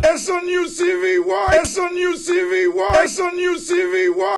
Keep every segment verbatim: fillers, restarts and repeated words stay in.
It's a new C V Y. It's a new C V Y. It's a new C V Y.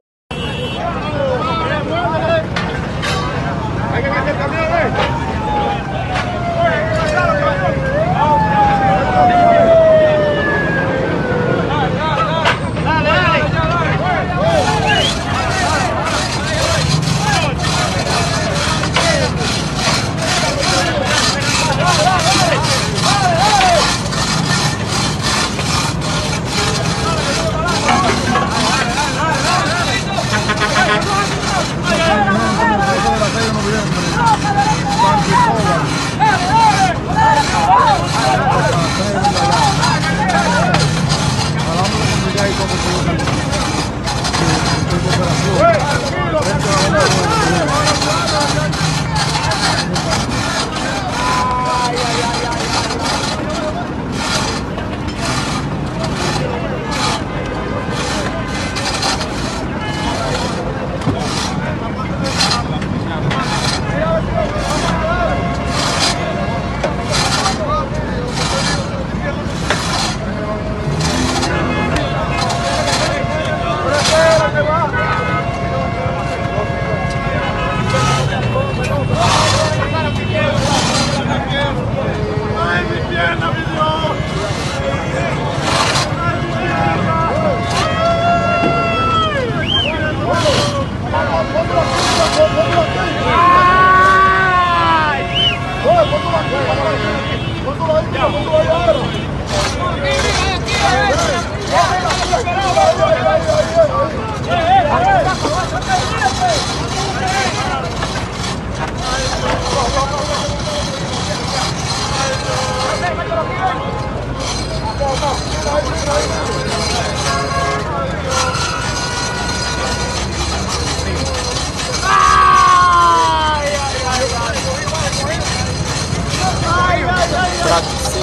Tradise,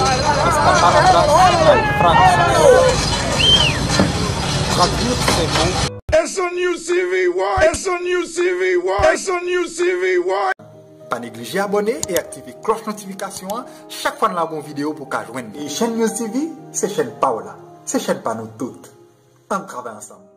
esta para traducir al francés. Traduire, c'est bon. It's a new C V Y. It's a new C V Y. It's a new C V Y. Pa neglije abòne e aktive klòch notifikasyon an chak fwa n lage yon videyo pou w ka jwenn li. E Chèn News T V, se chèn pa w la. Se chèn pa nou tout. Ann travay ansanm.